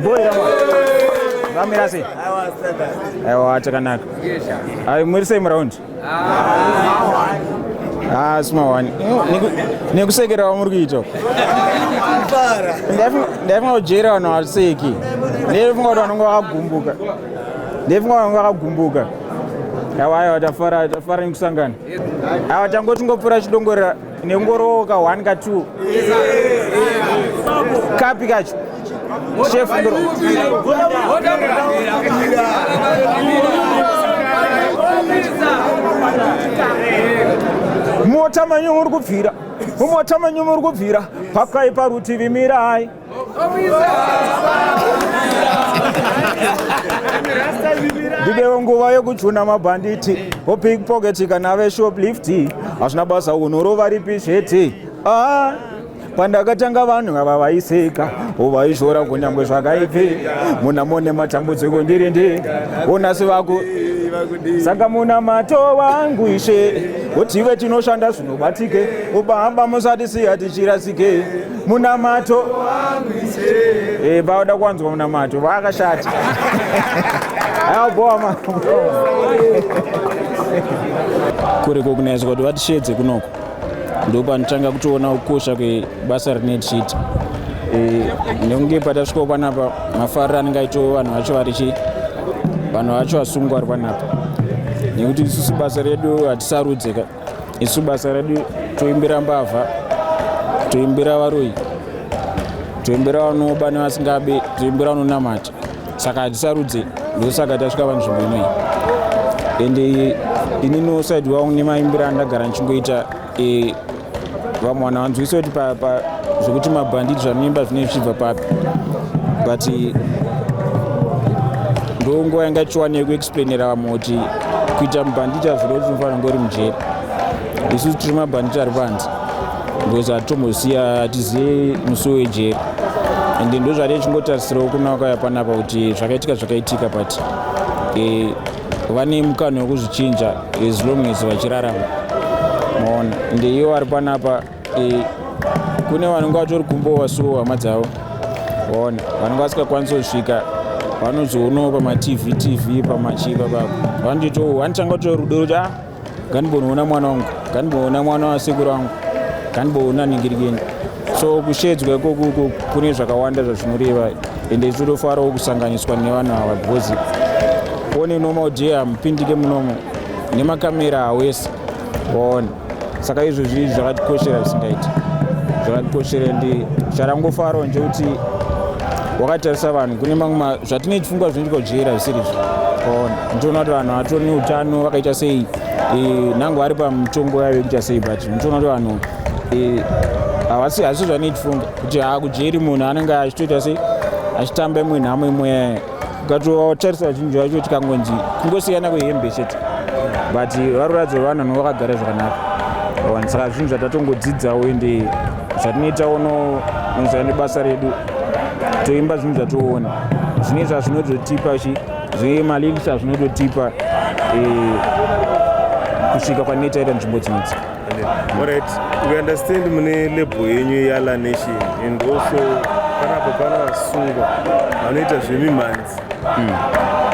Boy rama. Vamira sei? Aiwa chakanaka. Ai muri sei muraundi? Ah, sima one. Nekusekera wamuri kuita. Ndaifunga kujera vanhu vaseki. Ndaifunga kuti vanonga vakagumbuka. Ndaifunga vanonga vakagumbuka. Aiwa aiwa tafara tafara nekusangana. Aiwa tangoti ngopfuura chidongorera nengorowo ka 1 ka 2. Kapi kacho? Chef ngoro. Mota manyu muri kubvira. Mota manyu muri kubvira. Pakaipa rutivi mirai. Ndipewo nguva yekuchuna mabhanditi opickpocket kana veshoplift hazvina basa unorova ripi zvete ah, pandakatanga vanhu ava vaiseka ovaishora kunyangwe zvakaipe munamo nematambudziko ndiri ndega onasi vako saka munamato wangu ishe utive tinoshanda zvinobatike ubaba musatisiya tichirasike munamato eh, vauda kuwanzwa munamato vakashata aboa kureko kunaiswa kuti vatisheedze kunoko ndopanotanga kutoona kukosha kwebasa rine tichiita eh, nekunge patasvikawo panapa mafariro anenge aitawo vanhu vacho vari chii vanhu vacho vasungwa vari panapa nekuti isusu basa redu hatisarudzeka isu basa redu toimbira mbavha toimbira varoyi toimbira vanoba nevasingabe toimbira vanonamata saka hatisarudze ndosaka tasvika panzvimbo inoyi ende inini side wangu nemaimbira andagara ndichingoita e, vamwe vanhu havanzwise kuti zvekuti mabhanditi zvanoimba zvinenge zvichibva papi but ndonguva yanga ichiwana yekuexplainera vamwe kuti kuita mubhanditi hazvireva kuti unofanira kunge uri mujeri isusu tiri mabhanditi ari panze because hatitomboziva hatizive musi wejeri and ndozvati tichingotarisirawo kuna vakauya panapa kuti zvakaitika zvakaitika but eh, vane mukana wekuzvichinja as long as vachirarama maona ende ivo vari panapa e, kune vanenge vatori kumbo vasuwo hama dzavo waona vanenge vasikakwanisi kusvika vanozoonawo pamatv tv pamachiva papo vanotoitawo vanotanga kutora rudo kuti ah ngandimbonoona mwana wangu ngandimboona mwana wasekuru wangu ngandimboona ningirikeni so kushedzwa ikoku kune zvakawanda zvazvinoreva ende totofarawo kusanganiswa nevanhu ava because one normal day hamupindike munomo nemakamera awese waona saka izvozvi zvakatikoshera zvisingaiti zvakatikoshera ende charangofarawo ndechekuti wakatarisa vanhu kune mamwe zvatine chifungwa zvinoitika kujera zvisiri izvo waona ndinoona kuti vanhu vatori neutano vakaita sei e, nhango vari pamutongo yavo yekuita sei but ndinoona kuti vanhu e, havasi hasi zvanoitifunga kuti haa kujeri munhu anenge achitoita sei achitamba imwe nhamo imwe ukatotarisa vazhinji vacho tikangonzi kungosiyana kwehembe chete but varuratidza vanhu vanenge vakagara zvakanaka saka zvinhu zvatatongodzidzawo ende zvatinoitawo nonoziva nebasa redu toimba zvinhu zvatoona zvine zvazvinototipa chi zvine malyrics azvinototipa eh, kusvika kwanetaita nzvimbo dzinodzi Alright, we understand mune label yenyu yaLa Nation and also panapa pana vasungwa vanoita zvemimhanzi.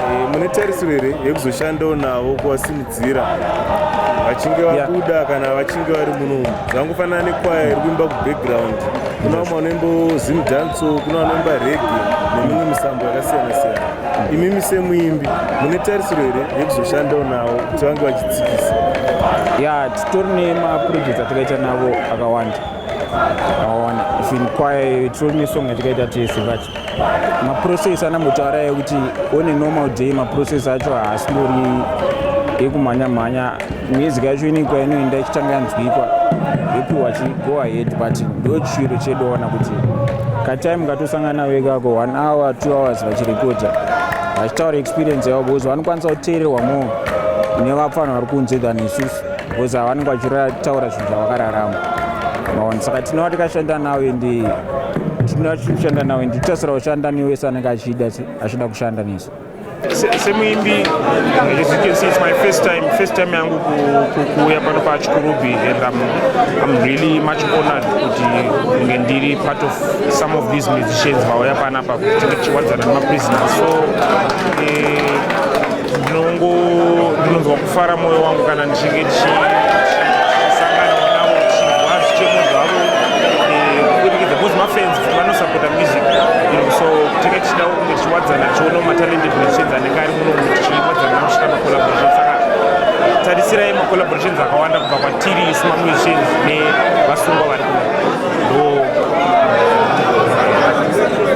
Eh, mune tarisiro here yekuzoshandawo navo kuvasimudzira vachinge vabuda kana vachinge vari munomu zvangofanana nekwaya iri kuimba kubackground kuna vamwe vanoimba zimdanso kuna vanoimba reggae nemimwe misambo yakasiyana siyana imimi semuimbi mune tarisiro here yekuzoshandawo navo kuti vange vachitsikisa ya titori nemaprojects atakaita navo akawanda aona even kwaya titori nesong yatakaita tese but maprocess anambotaura ekuti on a normal day maprocess acho haasindori ekumhanya mhanya music yacho inenge inoenda ichitanga yanzwikwa yopiwa chi go ahead but ndo chiro chedu ona kuti katime katosangana navo ikako one hour 2 hours vachirekodha vachitaura experience yavo because vanokwanisa kuteererwa more nevapfana vari kunze than isusu because havanenge vachitaura zvinhu zvavakararama maona saka tinova tikashanda navo ende tinova tichishanda navo ende titasira kushanda newese anenge achida achida kushanda nesu. Semuimbi, as you can see, it's my first time yangu kuuya pano paChikurubi, and I'm really much honored kuti kunge ndiri part of some of these musicians vauya panapa kuti tinge tichiwadzana nemaprisoners. So ndinonzwa kufara mwoyo wangu kana ndichinge ndichisangana navo, tichinzwa zvichemo zvavo kuburikidza, because mafans vanosapota music. So tinge tichida kunge tichiwadzana, tichiona matalented musicians anenge ari muno, tichiwadzana navo, tichiita macollaboration. Saka tarisirai macollaborations akawanda kubva kwatiri isu mamusicians nevasungwa vari kuno. Ndo